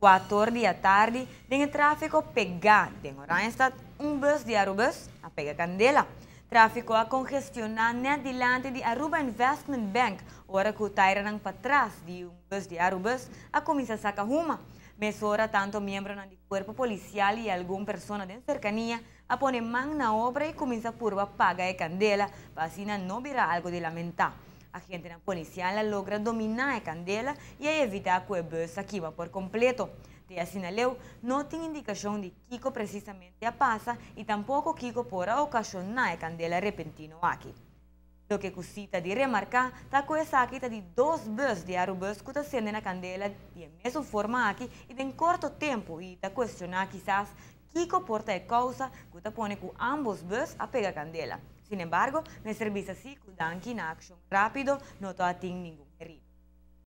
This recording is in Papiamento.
4'or di atardi, den e trafico pega den Oranjestad, un bus di Arubus a pega candela. Trafico a congestiona net dilanti di Aruba Investment Bank, ora cu tairanan patras di un bus di Arubus a cuminsa saca huma. Mesora tanto miembronan di cuerpo policial y algun persona den cercania a pone man na obra y cuminsa purba paga e candela pa asina no bira algo di lamenta. Agentenan policial a logra domina e candela y a evita cu e bus a kima por completo. Te asina leu, no tin indicacion di kico precisamente a pasa y tampoco kico por a ocasiona e candela repentino aki. Loke cu si ta di remarca ta cu esaki ta di dos bus di Arubus cu ta cende na candela di e mesun forma aki y den corto tempo y ta cuestiona kisas kico por ta e causa cu ta pone cu ambos bus a pega candela. Sin embargo, mester bisa si cu danki na accion rapido no tabatin ningun